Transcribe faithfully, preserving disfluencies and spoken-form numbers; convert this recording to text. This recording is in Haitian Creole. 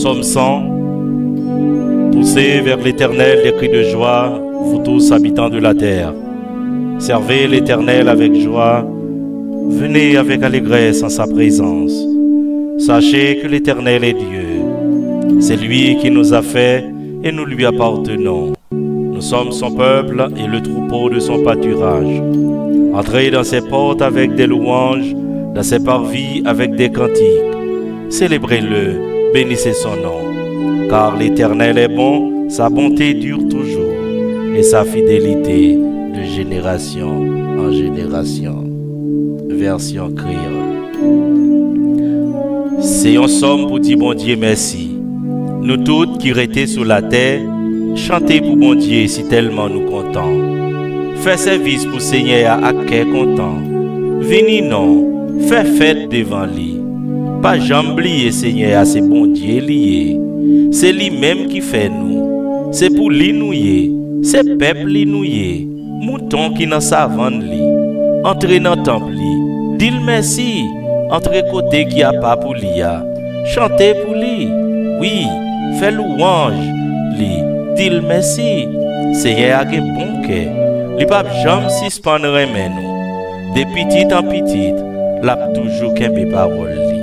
Psaume cent. Poussez vers l'Éternel des cris de joie, vous tous habitants de la terre. Servez l'Éternel avec joie, venez avec allégresse en sa présence. Sachez que l'Éternel est Dieu. C'est lui qui nous a fait et nous lui appartenons. Nous sommes son peuple et le troupeau de son pâturage. Entrez dans ses portes avec des louanges, dans ses parvis avec des cantiques. Célébrez-le, bénissez son nom. Car l'Éternel est bon, sa bonté dure toujours, et sa fidélité de génération en génération. Version créole. Se yon sòm pou di Bondye mèsi. Nou tout ki rete sou latè, chante pou Bondye si tèlman nou kontan. Fè sèvis pou Senyè a ak kè kontan. Vini non, fè fèt devan li. Pa janm bliye Senyè a se Bondye li ye. Se li menm ki fè nou. Se pou li nou ye. Se pèp li nou ye. Mouton ki nan savann li. Antre nan tanp li. Di l mèsi. Antre kote ki apa pou li a. Chante pou li. Wi, fè louwanj li. Di l mèsi. Senyè a gen bon kè. Li p ap janm sispann renmen nou. De pitit an pitit, l ap toujou kenbe pawòl li.